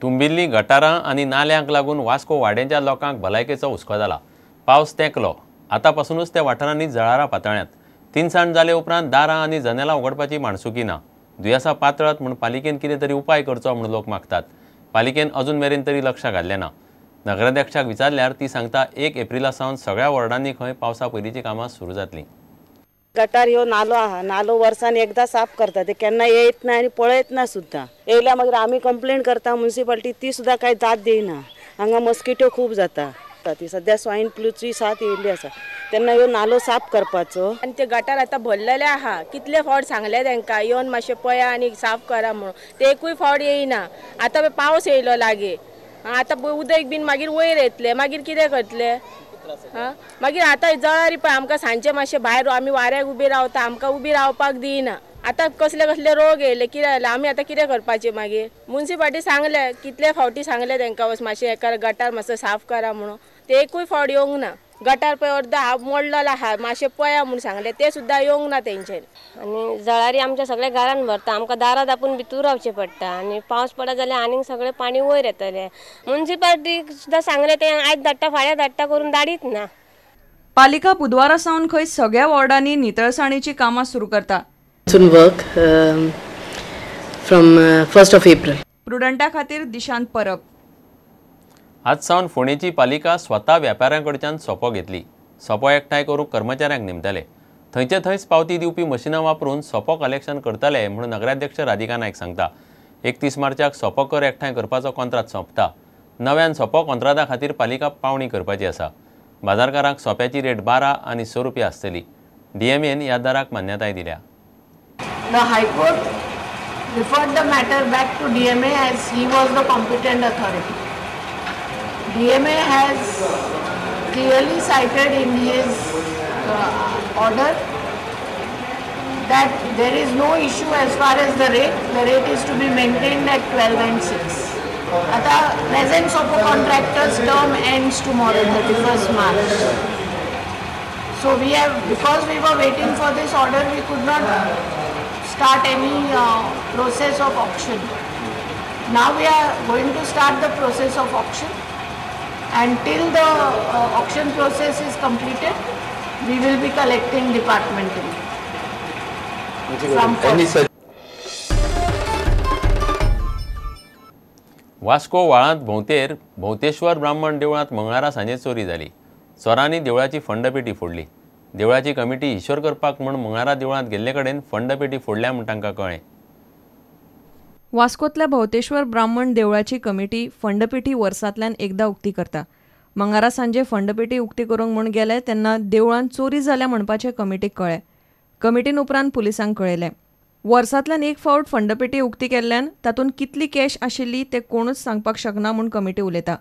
तुंबिल्लीं गटारां आनी नाल्यांक लागून वास्को वाड्यांच्या लोकांक भलायकेचो हुस्को जाला. पावस तेंकलो, आतां पासूनच त्या वाठारांनी जळारां पातळ्यांत. तिनसांज जाले उपरांत दारां आनी जनेलां उगडपाची माणसुकी ना. दुयेंसां पातळत म्हूण पालिकेन कितें तरी उपाय करचो म्हूण लोक मागतात. पालिकेन अजून मेरेन तरी लक्ष घाल्लें ना. नगराध्यक्षाक विचारल्यार ती सांगता 1 एप्रिला सावन सगळ्या वॉर्डांनी खंय पावसा पयलींचीं कामां सुरू जातलीं. गटार ह्यो नालो आहा, नालो वर्सान एकदां साफ करता, ते केन्ना येयत ना आनी पळयत ना सुद्दां. येयल्या मागीर आमी कंप्लेन करता म्युनिसिपालिटी, ती सुद्दां कांय दाद दिना. हांगा मस्किटो खूब जाता. ती सद्या स्वायन फ्लूची साथ येयल्ली आसा, तेन्ना ह्यो नालो साफ करपाचो. आनी ते गटार आतां भरलेले आहा, कितले फावट सांगले तांकां येवन मातशें पळया आनी साफ करा म्हणून, ते एकूय फावट येयना. आतां पावस येयलो लागीं, आतां उदक बीन मागीर वयर येतलें, मागीर कितें करतले? मागीर आतां जळारी पळय आमकां सांजचे मातशें भायर आमी वाऱ्याक उबी रावता, आमकां उबी रावपाक दिना. आतां कसले कसले रोग येयले, कितें जालें, आमी आतां कितें करपाचें? मागीर म्युनिसिपालिटी सांगलें, कितले फावटी सांगलें तांकां मातशें एका गटार मातसो साफ करा म्हणून, ते एकूय फावट येवंक ना. गटार पळय अर्द मोडलेलो आहा, मातशें पळया म्हूण सांगलें, ते सुद्दां येवंक ना तेंच्यानी. आनी जळारी आमच्या सगळ्या घरान भरता, आमकां दारां दापून भितूर रावचें पडटा आनी पावस पडत जाल्यार आनीक सगळें पाणी वयर येतलें. म्युनिसिपालिटीक सुद्दां सांगलें, तें आयज धाडटा फाल्यां धाडटा करून धाडीत ना. पालिका बुधवारा सावन खंय सगळ्या वॉर्डांनी नितळसाणीची कामां सुरू करता. Work from 1st of April. प्रुडंटा खातीर दिशांत परब. आज सावन फोंडेची पालिका स्वता व्यापाऱ्यांकडच्यान सोपो घेतली. सोपो एकठांय करूंक कर्मचाऱ्यांक नेमतले. थंयचे थंयच पावती दिवपी मशिनां वापरून सोपो कलेक्शन करतले म्हूण नगराध्यक्ष राधिका नायक सांगता. 31 मार्चाक सोपो कर एकठांय करपाचो कॉन्त्राद सोंपता. नव्यान सोपो कॉन्त्रादा खातीर पालिका पावणी करपाची आसा. बाजारकारांक सोप्याची रेट 12 आनी 6 रुपया आसतली. डीएमएन ह्या दराक मान्यताय दिल्या. The High Court referred the matter back to DMA as he was the competent authority. DMA has clearly cited in his order that there is no issue as far as the rate. The rate is to be maintained at 12 and 6. Ata present SOPO contractor's term ends tomorrow, 31st March. So we have, because we were waiting for this order, we could not start any process of auction. Now we are going to start the process of auction, and till the auction process is completed, we will be collecting departmentally. Vasco वाळांत भोंवतेर भोंवतेश्वर ब्राह्मण देवळांत मंगळारा सांजे चोरी जाली. चोरांनी देवळाची फंडपेटी फोडली. देवळाची कमिटी हिशोर करपाक म्हूण मंगळारा देवळांत गेल्ले कडेन फंडपेटी फोडल्या म्हूण तांकां कळ्ळें. वास्कोतल्या भोंवतेश्वर ब्राह्मण देवळाची कमिटी फंडपेटी वर्सांतल्यान एकदां उक्ती करता. मंगळारा सांजे फंडपेटी उक्ती करूंक म्हूण गेले तेन्ना देवळांत चोरी जाल्या म्हणपाचें कमिटीक कळ्ळें. कमिटीन उपरांत पुलिसांक कळयलें. वर्सांतल्यान एक फावट फंडपेटी उक्ती केल्ल्यान तातूंत कितली कॅश आशिल्ली तें कोणूच सांगपाक शकना म्हूण कमिटी उलयता.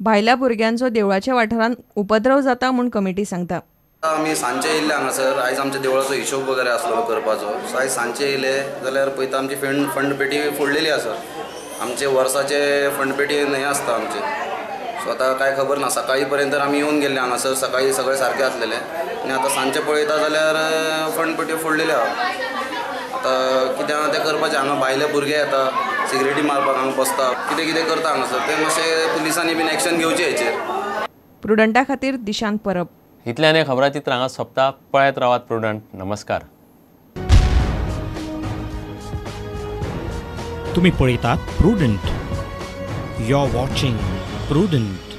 भायल्या भुरग्यांचो देवळाच्या वाठारांत उपद्रव जाता म्हूण कमिटी सांगता. आमी सांजचे येयल्ले हांगासर, आयज आमच्या देवळाचो हिशोब वगैरे आसलो करपाचो. सो आयज सांजचे येयले जाल्यार पळयता आमची फंड पेटी फोडलेली आसा. आमचे वर्साचे फंड पेटी हें आसता आमचे. सो आतां कांय खबर ना, सकाळी पर्यंत आमी येवन गेल्ले हांगासर, सकाळी सगळे सारके आसलेले आनी आतां सांजचे पळयता जाल्यार फंड पेटी फोडलेली आहा. आतां कितें आहा तें करपाचें. हांगा भायले भुरगे येता, सिगरेटी मारपाक हांगा बसता, कितें कितें करता हांगासर, तें मातशें पुलिसांनी बीन एक्शन घेवचें हेचेर. प्रुडंटा खातीर दिशांत परब. इतल्यान खबराचित्र हांगा सोंपता. पळयत रावात प्रुडंट. नमस्कार. तुम्ही पळयतात Prudent. You are watching Prudent.